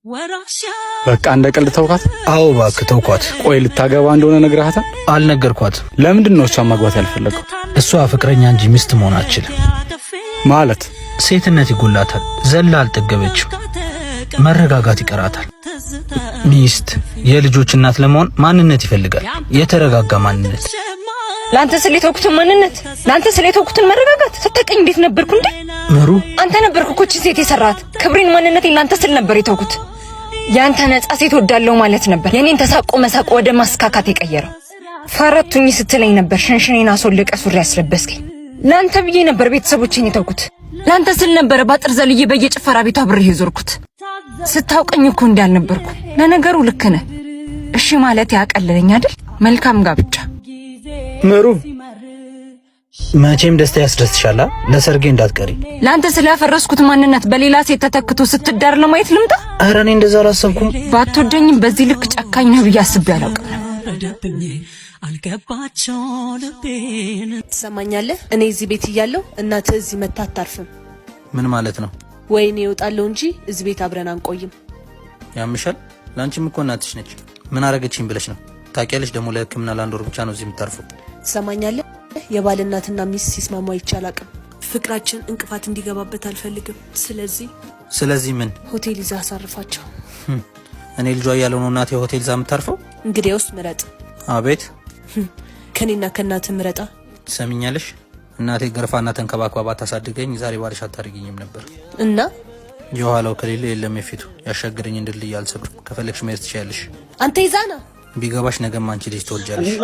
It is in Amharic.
በቃ እንደ ቀልድ ተውካት? አዎ እባክህ ተውኳት። ቆይ ልታገባ እንደሆነ ነግረሃታል? አልነገርኳትም። ለምንድን ነው እሷን ማግባት ያልፈለገው? እሷ ፍቅረኛ እንጂ ሚስት መሆን አትችልም። ማለት? ሴትነት ይጎላታል። ዘላ አልጠገበችም። መረጋጋት ይቀራታል። ሚስት የልጆች እናት ለመሆን ማንነት ይፈልጋል። የተረጋጋ ማንነት። ለአንተ ስል የተውኩትን ማንነት፣ ለአንተ ስል የተውኩትን መረጋጋት። ስታቀኝ እንዴት ነበርኩ እንዴ? ምሩ። አንተ ነበርክ እኮ እቺን ሴት የሰራት። ክብሬን፣ ማንነቴን ለአንተ ስል ነበር የተውኩት። ያንተ ነጻ ሴት ወዳለው ማለት ነበር የኔን ተሳቆ መሳቅ ወደ ማስካካት የቀየረው። ፈረቱኝ ስትለኝ ነበር ሽንሽኔን አስወልቀ ሱሪ ያስለበስከኝ። ለአንተ ብዬ ነበር ቤተሰቦቼን የተውኩት። ለአንተ ስል ነበረ ባጥር ዘልዬ በየጭፈራ ቤቱ አብሬህ የዞርኩት። ስታውቀኝ እኮ እንዲህ አልነበርኩ። ለነገሩ ልክ ነህ። እሺ ማለት ያቀለለኝ አይደል? መልካም ጋብቻ። ምሩ፣ መቼም ደስታ ያስደስትሻል። ለሰርጌ እንዳትቀሪ። ለአንተ ስላፈረስኩት ማንነት በሌላ ሴት ተተክቶ ስትዳር ለማየት ልምጣ? ኧረ እኔ እንደዛ አላሰብኩም። ባትወደኝም በዚህ ልክ ጨካኝ ነህ ብዬ አስቤ አላውቅም። ትሰማኛለህ? እኔ እዚህ ቤት እያለሁ እናትህ እዚህ መታ አታርፍም። ምን ማለት ነው? ወይ እኔ እወጣለሁ እንጂ እዚህ ቤት አብረን አንቆይም። ያምሻል? ለአንቺም እኮ እናትሽ ነች። ምን አረገችኝ ብለሽ ነው? ታውቂያለሽ ደግሞ ለሕክምና ለአንድ ወር ብቻ ነው እዚህ የምታርፈው። ትሰማኛለህ? የባል እናትና ሚስት ሲስማሙ አይቼ አላውቅም። ፍቅራችን እንቅፋት እንዲገባበት አልፈልግም። ስለዚህ ስለዚህ ምን? ሆቴል ይዘህ አሳርፋቸው። እኔ ልጇ እያለሁ ነው እናቴ ሆቴል እዛ የምታርፈው? እንግዲያውስ ምረጥ። አቤት። ከኔና ከእናትህ ምረጣ። ትሰሚኛለሽ? እናቴ ገርፋና ተንከባክባ ባታሳድገኝ ዛሬ ባልሽ አታደርጊኝም ነበር። እና የኋላው ከሌለ የለም የፊቱ። ያሻገረኝ ድልድይ አልሰብርም። ከፈለግሽ መሄድ ትችያለሽ። አንተ ይዛና ቢገባሽ ነገም አንቺ ልጅ ትወልጃለሽ።